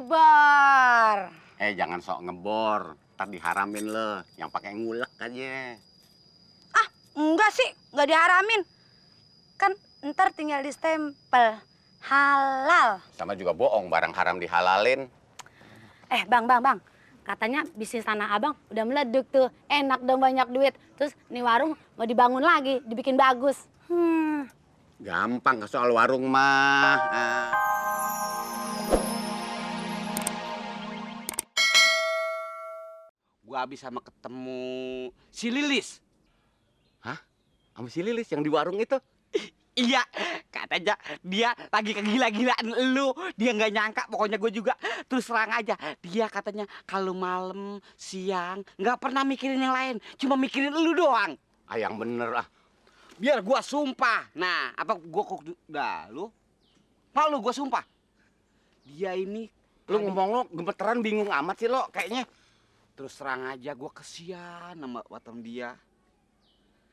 Akbar. Jangan sok ngebor, ntar diharamin lo. Yang pakai ngulek aja. Ah, enggak sih, enggak diharamin. Kan ntar tinggal di stempel halal. Sama juga bohong, barang haram dihalalin. Bang. Katanya bisnis tanah abang udah meleduk tuh. Enak dong, banyak duit. Terus nih warung mau dibangun lagi, dibikin bagus. Gampang soal warung mah. Gua habis sama ketemu si Lilis. Hah? Sama si Lilis yang di warung itu? Iya, katanya dia lagi kegila-gilaan lu. Dia nggak nyangka, pokoknya gue juga. Terus terang aja, dia katanya kalau malam, siang nggak pernah mikirin yang lain, cuma mikirin lu doang. Yang bener ah. Biar gua sumpah. Nah, apa gua kok lu? Malu gua sumpah. Dia ini Lu ngomong lo gemeteran bingung amat sih lo kayaknya. terus terang aja gua kesian sama watem dia.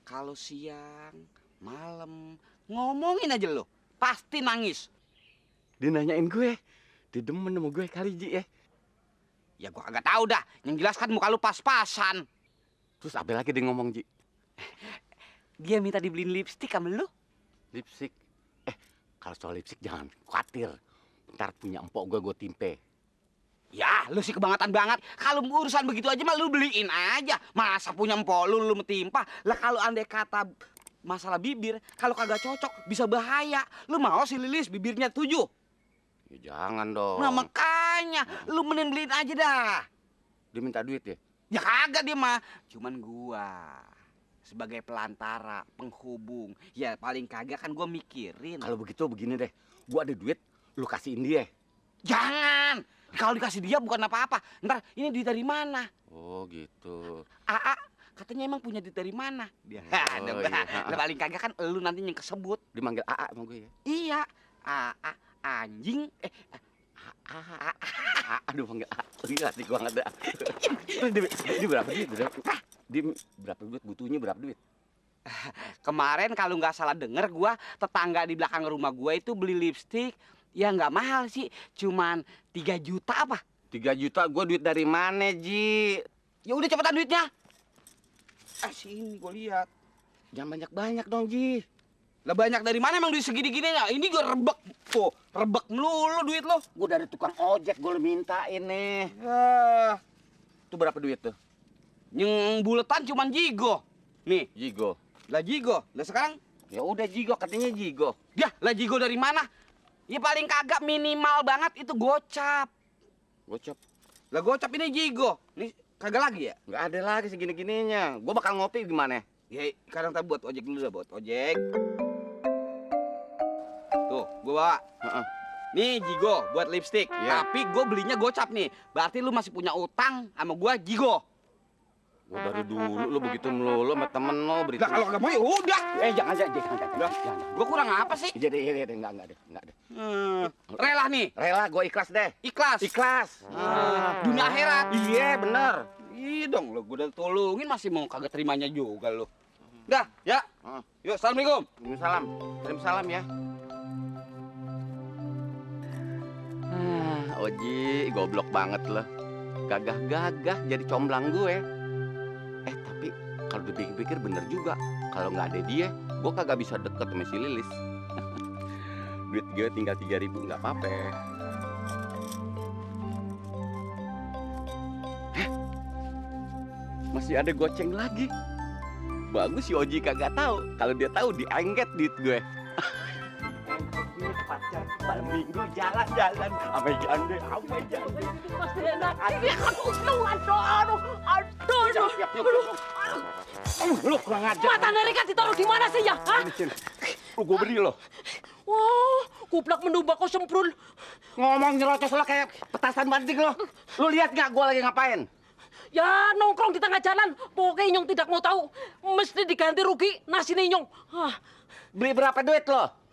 Kalau siang, malam, ngomongin aja lo, pasti nangis. Dia nanyain gue, dia demen sama gue kali Ji ya. Ya gua kagak tahu dah, yang jelas kan muka lu pas-pasan. Terus apa lagi dia ngomong Ji? Dia minta dibeliin lipstik sama lu. Lipstik? Kalau soal lipstik jangan khawatir. Ntar punya empok gue timpe. Ya, lu sih kebangetan banget. Kalau urusan begitu aja mah lu beliin aja. Masa punya empok lu metimpa? Lah kalau andai kata masalah bibir, kalau kagak cocok bisa bahaya. Lu mau si Lilis bibirnya 7? Ya jangan dong. Nah makanya, lu mending beliin aja dah. Dia minta duit ya? Ya kagak dia mah. Cuman gua sebagai pelantara, penghubung. Ya paling kagak kan gua mikirin. Kalau begitu begini deh. Gua ada duit, lu kasihin dia. Jangan. Kalau dikasih dia bukan apa-apa. Ntar ini duit dari mana? Oh gitu. Aa katanya emang punya duit dari mana? Dia. Oh, iya. Lah paling kagak kan lu nanti yang kesebut. Dimanggil AA sama gue ya? Iya. Aa anjing. Aduh panggil AA. Gila hati gua nggak ada. Dia berapa duit? Dia berapa duit? Butuhnya berapa duit? Kemarin kalau nggak salah denger gua tetangga di belakang rumah gua itu beli lipstik. Ya nggak mahal sih, cuman 3 juta apa? 3 juta gua duit dari mana Ji? Ya udah cepetan duitnya. Sini gua lihat. Jangan banyak-banyak dong Ji. Lah banyak dari mana emang duit segini-gininya? Ini gua rebek tuh, rebek melulu duit lo. Gua dari tukang ojek gua mintain nih. Itu berapa duit tuh? Yang buletan cuman jigo. Nih, Jigo. lah jigo. Lah sekarang Ya udah Jigo, katanya Jigo. dia lah jigo dari mana? Ya paling kagak minimal banget itu gocap. Gocap. Lah gocap ini jigo. Nih kagak lagi ya? Nggak ada lagi segini-gininya. Gua bakal ngopi gimana? Ya kadang tak buat ojek dulu dah, buat ojek. Tuh, gua bawa. Nih jigo buat lipstik. Iya. Tapi gua belinya gocap nih. Berarti lu masih punya utang sama gua jigo. Gua dari dulu lu begitu melulu sama temen lo berita. Lah kalau nggak mau ya udah. Jangan. Gua kurang apa sih? Iya deh, enggak deh. Rela nih. Rela, gua ikhlas deh. Ikhlas. Ikhlas. Dunia akhirat. Iya, bener. Iya dong, lo gue udah tolongin masih mau kagak terimanya juga lo. Dah, ya. Yuk, assalamualaikum. Salam. Kirim salam ya. Oji, goblok banget lo. Gagah-gagah jadi comblang gue. Tapi kalau dipikir-pikir bener juga. Kalau nggak ada dia, gue kagak bisa deket sama si Lilis. Duit gue tinggal 3.000, nggak apa-apa. Masih ada goceng lagi. Bagus si Oji kagak tahu. Kalau dia tahu diangket duit gue. Pacar malam minggu jalan-jalan. Apa jande? Pasti enak. Aduh. Lu kurang ajar. Mata Nerika ditaruh di mana sih ya? Hah? Sini. Lu gue beri lo. Wah, kuplak mendubak kau semprul. Ngomong nyerocos lo kayak petasan banting lo. Lu lihat nggak gue lagi ngapain? Ya nongkrong di tengah jalan. Pokoknya Inyong tidak mau tahu. Mesti diganti rugi nasi Inyong. Beli berapa duit lo?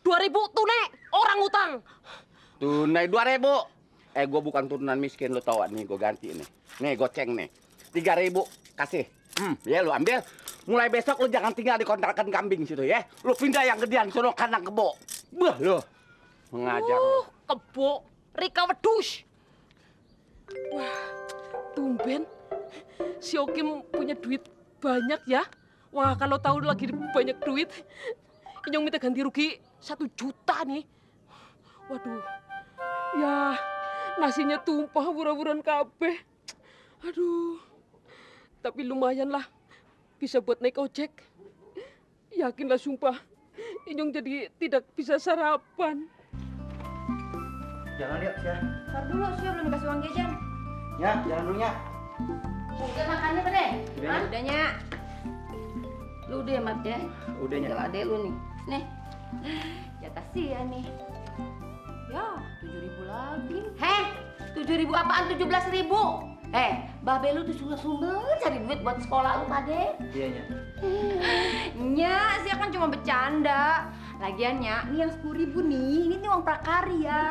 2.000 tunai orang utang. Tunai 2.000. Gue bukan turunan miskin lo tau nih, gue ganti nih. Nih goceng nih. 3.000 kasih. Ya lu ambil. Mulai besok lu jangan tinggal di kontrakan kambing situ ya. Lu pindah yang gedean sono kandang kebo. Bah lu. Mengajar lu. Kebo Rika wedus. Wah, tumben si Okim punya duit banyak ya. Wah, kalau tahu lagi banyak duit, Inyong minta ganti rugi 1 juta nih. Waduh, ya nasinya tumpah wura-wuran kabeh. Aduh, tapi lumayan lah bisa buat naik ojek. Yakinlah sumpah, Inyong jadi tidak bisa sarapan. Jalan yuk, Sia. Ntar dulu, sih belum dikasih uang jajan. Ya, jalan dulu, ya. Udah makannya pada? Udah. Udah, Nyak. Lu udah ya, Mat, ya? Udah, Nyak. Tinggal adek lu nih. Nih, jatah Sia nih. Ya, 7.000 lagi. Heh, 7.000 apaan? 17.000. Babe lu tuh sumber cari duit buat sekolah lu, Pade. Iya, Nyak. Nyak, sih kan cuma bercanda. Lagian Nyak, ini yang 10.000 nih, ini uang prakarya.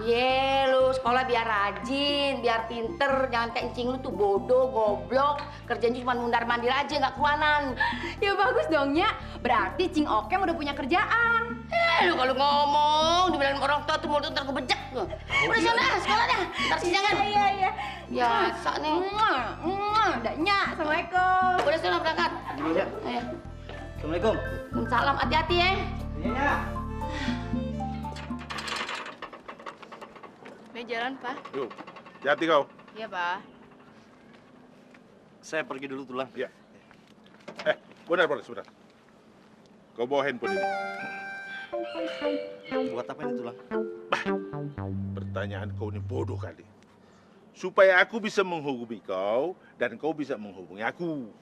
Iya, lu sekolah biar rajin, biar pinter. Jangan kayak encing lu tuh bodoh, goblok. Kerjanya cuma mundar-mandir aja, nggak keruanan. Ya bagus dong Nyak, berarti Cing Okem udah punya kerjaan. Lu kalau ngomong, dibilangin orang tua tuh mulut ntar kebejek. Udah sana, sekolah dah. Ntar siangan. Iya. Biasa nih. Udah Nyak, Assalamualaikum. Udah sana berangkat. Dulu, ya. Ayo. Assalamualaikum. Salam, hati-hati ya. Iya, Nyak. Ini jalan, Pak. Yuk, hati kau. Iya, Pak. Saya pergi dulu, Tulang. Ya. Benar, sebentar. Kau bawa handphone ini. Buat apa ini, Tulang? Pertanyaan kau ini bodoh kali. Supaya aku bisa menghubungi kau dan kau bisa menghubungi aku.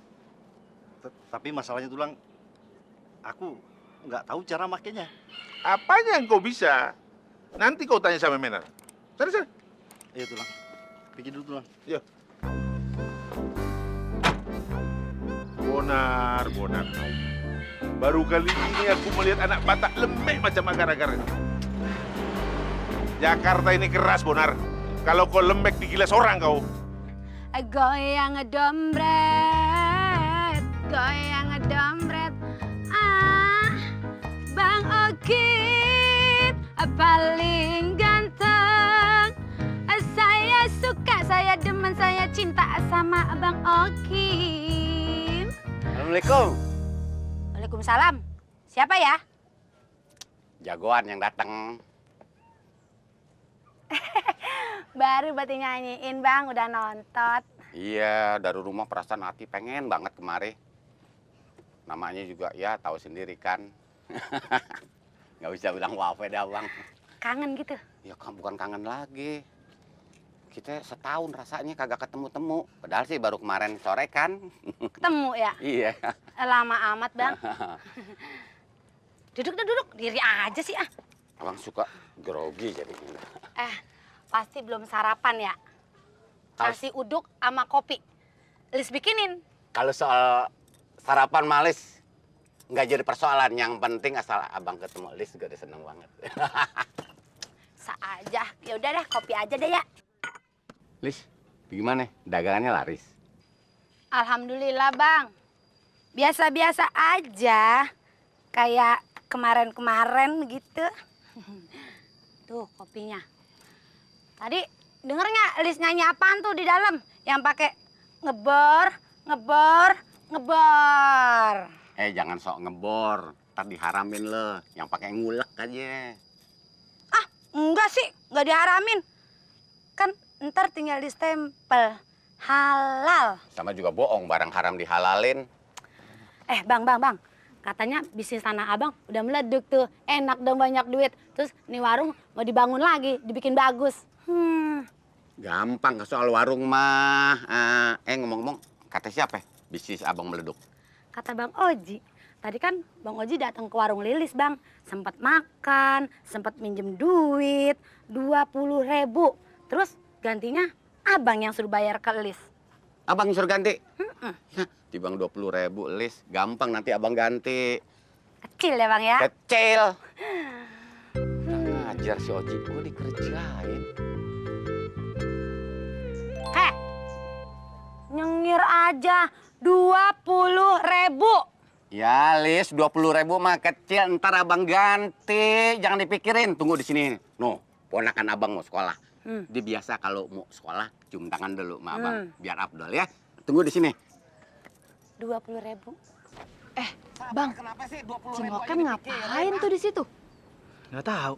Tapi masalahnya, Tulang, aku nggak tahu cara makainya. Apanya yang kau bisa? Nanti kau tanya sama Menar. Sana. Iya, Tulang. Pergi dulu, Tulang. Yuk. Bonar. Baru kali ini aku melihat anak Batak lembek macam agar-agar. Jakarta ini keras, Bonar. Kalau kau lembek digilas orang kau. Goyang dompret, Bang Okim paling ganteng. Saya suka, saya demen, saya cinta sama Bang Okim. Assalamualaikum. Waalaikumsalam. Siapa ya? Jagoan yang datang. Baru berarti nyanyiin Bang, udah nonton. Iya, dari rumah perasaan hati pengen banget kemari. Namanya juga ya tahu sendiri kan. Nggak bisa bilang wafe dah Bang. Kangen gitu. Ya kan bukan kangen lagi. Kita setahun rasanya kagak ketemu-temu. Padahal sih baru kemarin sore kan. Ketemu ya? Iya. Lama amat Bang. Duduk. Diri aja sih ah. Abang suka grogi jadi. Pasti belum sarapan ya? Kasih uduk sama kopi. Lis bikinin. Kalau soal sarapan malis nggak jadi persoalan. Yang penting asal abang ketemu Lis juga udah seneng banget. Aja. Ya udah dah, kopi aja deh ya. Lis, gimana? Dagangannya laris? Alhamdulillah Bang. Biasa-biasa aja. Kayak kemarin-kemarin gitu. Tuh kopinya. Tadi denger nggak Lis nyanyi apaan tuh di dalam? Yang pakai ngebor. Jangan sok ngebor. Ntar diharamin lo. Yang pakai ngulek aja. Enggak sih, nggak diharamin. Kan ntar tinggal distempel. Halal. Sama juga bohong, barang haram dihalalin. Bang. Katanya bisnis tanah abang udah meleduk tuh. Enak dong, banyak duit. Terus nih warung mau dibangun lagi, dibikin bagus. Gampang, soal warung mah. Ngomong-ngomong, kata siapa? Bisnis abang meleduk. Kata Bang Oji. Tadi kan Bang Oji datang ke warung Lilis Bang. Sempat makan, sempat minjem duit 20.000. Terus gantinya abang yang suruh bayar ke Lis. Abang suruh ganti? Di bang 20.000 Lis. Gampang nanti abang ganti. Kecil ya Bang ya? Kecil. Ngajar si Oji, gue dikerjain. Nyengir aja 20.000. Ya Lis, 20.000 mah kecil. Ntar abang ganti. Jangan dipikirin. Tunggu di sini. Nuh, ponakan abang mau sekolah. Dia biasa kalau mau sekolah cium tangan dulu sama abang, biar afdol ya. Tunggu di sini. 20.000. Bang, Kenapa sih 20 Cing Okem ngapain tuh di situ? Nggak tahu.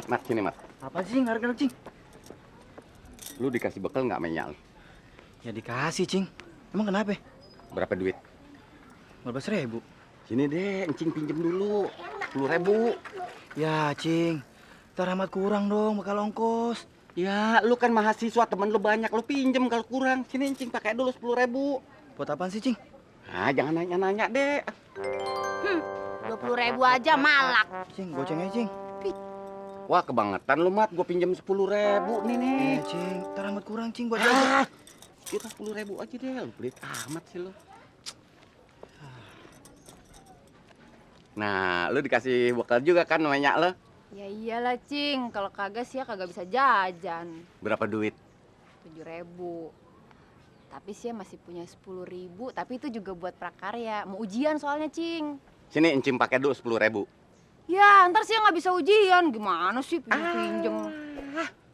Mat, sini Mat. Apa sih harga Cing? Lu dikasih bekal nggak menyal? Ya dikasih Cing. Emang kenapa? Berapa duit? 15.000. Sini deh, Encing pinjem dulu. 10.000. Ya Cing, ntar amat kurang dong bakal ongkos. Ya, lu kan mahasiswa, temen lu banyak, lu pinjem kalau kurang. Sini Encing pakai dulu 10.000. Buat apaan sih Cing? Ah, jangan nanya-nanya deh. 20.000 aja malak. Cing, goceng aja Cing. Wah, kebangetan lu, Mat. Gua pinjem 10.000 nih. Cing, ntar amat kurang Cing buat jajan. Kita 10.000 aja deh, lu pelit amat sih lu. Nah, lu dikasih bekal juga kan namanya lo? Ya iyalah Cing, kalau kagak sih ya kagak bisa jajan. Berapa duit? 7.000. Tapi sih ya masih punya 10.000, tapi itu juga buat prakarya. Mau ujian soalnya Cing. Sini Encing pakai dulu 10.000. Ya ntar sih nggak bisa ujian. Gimana sih pinjem?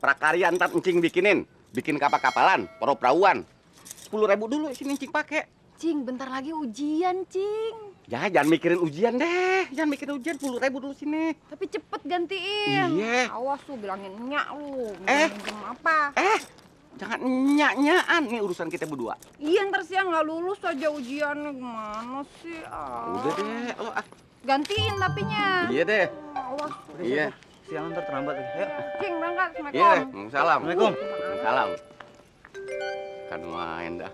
Prakarya ntar Encing bikinin. Bikin kapal-kapalan, perahu-perahuan. 10.000 dulu sini Encing pakai. Cing, bentar lagi ujian Cing. Ya, jangan mikirin ujian deh. Jangan mikirin ujian, 10.000 dulu sini. Tapi cepet gantiin. Iya. Awas tuh bilangin nyak lu. Eh. Pinjem apa? Jangan nyak-nyaan nih urusan kita berdua. Iya ntar sih nggak lulus aja ujiannya. Gimana sih? Udah deh, lo Gantiin tapinya. Iya deh. Awas. Iya. Siang ntar terlambat lagi. Ayo. Cing, berangkat. Iya, Assalamualaikum. salam. Assalamualaikum. Salam. Kan main dah.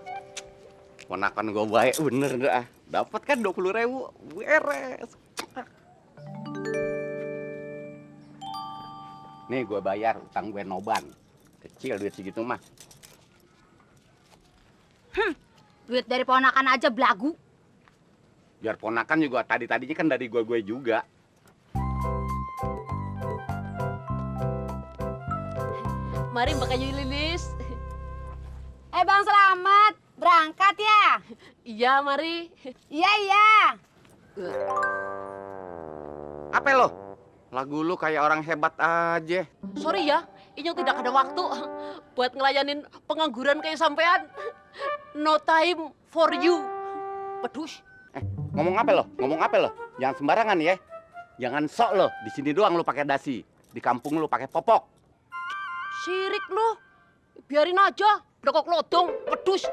Ponakan gue baik bener dah. Dapat kan 20.000, beres. Nih gue bayar utang gue noban. Kecil duit segitu mah. Duit dari ponakan aja belagu. Biar ponakan juga tadinya kan dari gue juga. Mari Mbak Kayu Lilis. Bang Selamat, berangkat ya? Iya, mari. Iya, iya. Apa lo? Lagu lu kayak orang hebat aja. Sorry ya, Inyong tidak ada waktu buat ngelayanin pengangguran kayak sampean. No time for you. Pedus. Ngomong apa lo? Ngomong apa lo? Jangan sembarangan ya. Jangan sok lo. Di sini doang lu pakai dasi. Di kampung lu pakai popok. Sirik lu. Biarin aja. Dekok lodong, pedus.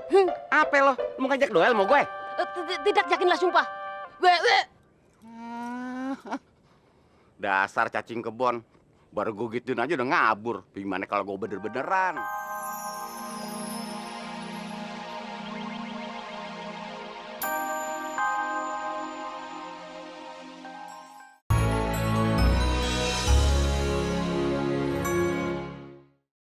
Apa lo? Lu mau ngajak duel mau gue? Tidak yakinlah sumpah. Dasar cacing kebon. Baru gue gituin aja udah ngabur. Gimana kalau gue bener-beneran?